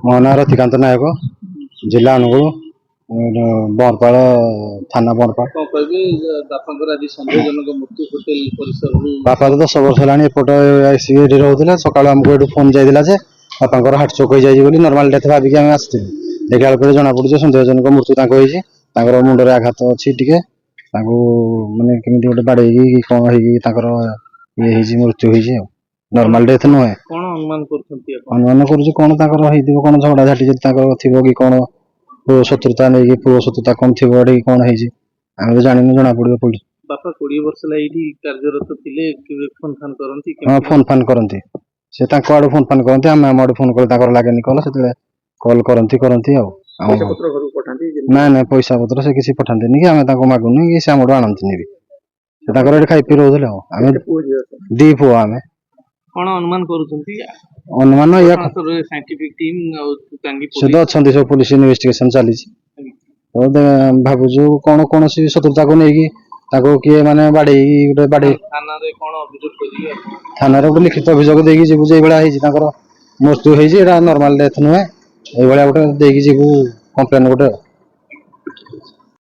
ମୋ ନାଁ ରତିକାନ୍ତ ନାୟକ, ଜିଲ୍ଲା ଅନୁଗୁଳ, ବରପାଳ ଥାନା ବରପାଳ। କଣ କହିବି ବାପାଙ୍କର ଆଜି ସନ୍ଦେହଜନକ ମୃତ୍ୟୁ ହୋଟେଲ ପରିସରରୁ? ବାପା ତ 10 ବର୍ଷ ହେଲାଣି ଏପଟ ଆସିକି ଏଠି ରହୁଥିଲେ। ସକାଳୁ ଆମକୁ ଏଠୁ ଫୋନ ଯାଇଥିଲା ଯେ ବାପାଙ୍କର ହାର୍ଟ ଚୋକ୍ ହେଇଯାଇଛି ବୋଲି। ନର୍ମାଲ ଡେଥ୍ ଭାବିକି ଆମେ ଆସିଥିଲୁ। ଦେଖିଲା ବେଳକୁ ଜଣା ପଡୁଛି ସନ୍ଦେହଜନକ ମୃତ୍ୟୁ ତାଙ୍କ ହେଇଛି। ତାଙ୍କର ମୁଣ୍ଡରେ ଆଘାତ ଅଛି ଟିକେ। ତାଙ୍କୁ ମାନେ କେମିତି ଗୋଟେ ବାଡେଇକି କି କଣ ହେଇକି ତାଙ୍କର ଇଏ ହେଇଛି, ମୃତ୍ୟୁ ହେଇଛି ଆଉ ନର୍ମାଲ ଡେଥ୍ ନୁହେଁ। କଣ ଅନୁମାନ କରୁଛନ୍ତି ଆପଣ? ଅନୁମାନ କରୁଛୁ କଣ ତାଙ୍କର ହେଇଥିବ, କଣ ଝଗଡା ଝାଟି ଯଦି ତାଙ୍କର ଥିବ କି କଣ ପୁଅ ଶତ୍ରୁତା ନେଇକି, ପୁଅ ଶତ୍ରୁତା କଣ ଥିବ ଏଠି, କଣ ହେଇଛି ଆମେ ତ ଜାଣିନୁ, ଜଣା ପଡିବ ପୋଲିସ। ବାପା 20 ବର୍ଷ ହେଲା ଏଇଠି କାର୍ଯ୍ୟରତ ଥିଲେ, କେବେ ଫୋନ ଫାନ କରନ୍ତି? ହଁ, ଫୋନ ଫାନ କରନ୍ତି। ସେ ତାଙ୍କ ଆଡୁ ଫୋନ ଫାନ କରନ୍ତି। ଆମେ ଆମ ଆଡୁ ଫୋନ କଲେ ତାଙ୍କର ଲାଗେନି କଲ। ସେତେବେଳେ କଲ୍ କରନ୍ତି କରନ୍ତି ଆଉ ପଇସା ପତ୍ର ଘରକୁ ପଠାନ୍ତି? ନାଇଁ ନାଇଁ, ପଇସା ପତ୍ର ସେ କିଛି ପଠାନ୍ତିନି କି ଆମେ ତାଙ୍କୁ ମାଗୁନି କି ସେ ଆମଠୁ ଆଣନ୍ତିନି ବି। ସେ ତାଙ୍କର ଏଠି ଖାଇ ପିଇ ରହୁଥିଲେ ଆଉ ଆମେ ପୁଅ ଝିଅ ଅଛନ୍ତି? ଦି ପୁଅ ଆମେ। କଣ ଅନୁମାନ କରୁଛନ୍ତି? ଅନୁମାନ ଇୟା। ସାଇଣ୍ଟିଫିକ ଟିମ୍ ଆଉ ଟାଙ୍ଗି ସେ ତ ଅଛନ୍ତି ସବୁ, ପୋଲିସ ଇନଭେଷ୍ଟିଗେସନ ଚାଲିଛି। ତ ଭାବୁଛୁ କଣ କୌଣସି ଶତ୍ରୁତାକୁ ନେଇକି ତାକୁ କିଏ ମାନେ ବାଡେଇକି ଗୋଟେ ବାଡେଇ ଥାନାରେ କଣ ଅଭିଯୋଗ କରିବେ ଆପଣ? ଥାନାରେ ଗୋଟେ ଲିଖିତ ଅଭିଯୋଗ ଦେଇକି ଯିବୁ ଯେ ଏଇଭଳିଆ ହେଇଛି, ତାଙ୍କର ମୃତ୍ୟୁ ହେଇଛି, ଏଇଟା ନର୍ମାଲ ଡେଥ୍ ନୁହେଁ। ଏଇଭଳିଆ ଗୋଟେ ଦେଇକି ଯିବୁ କମ୍ପ୍ଲେନ ଗୋଟେ ଆଉ।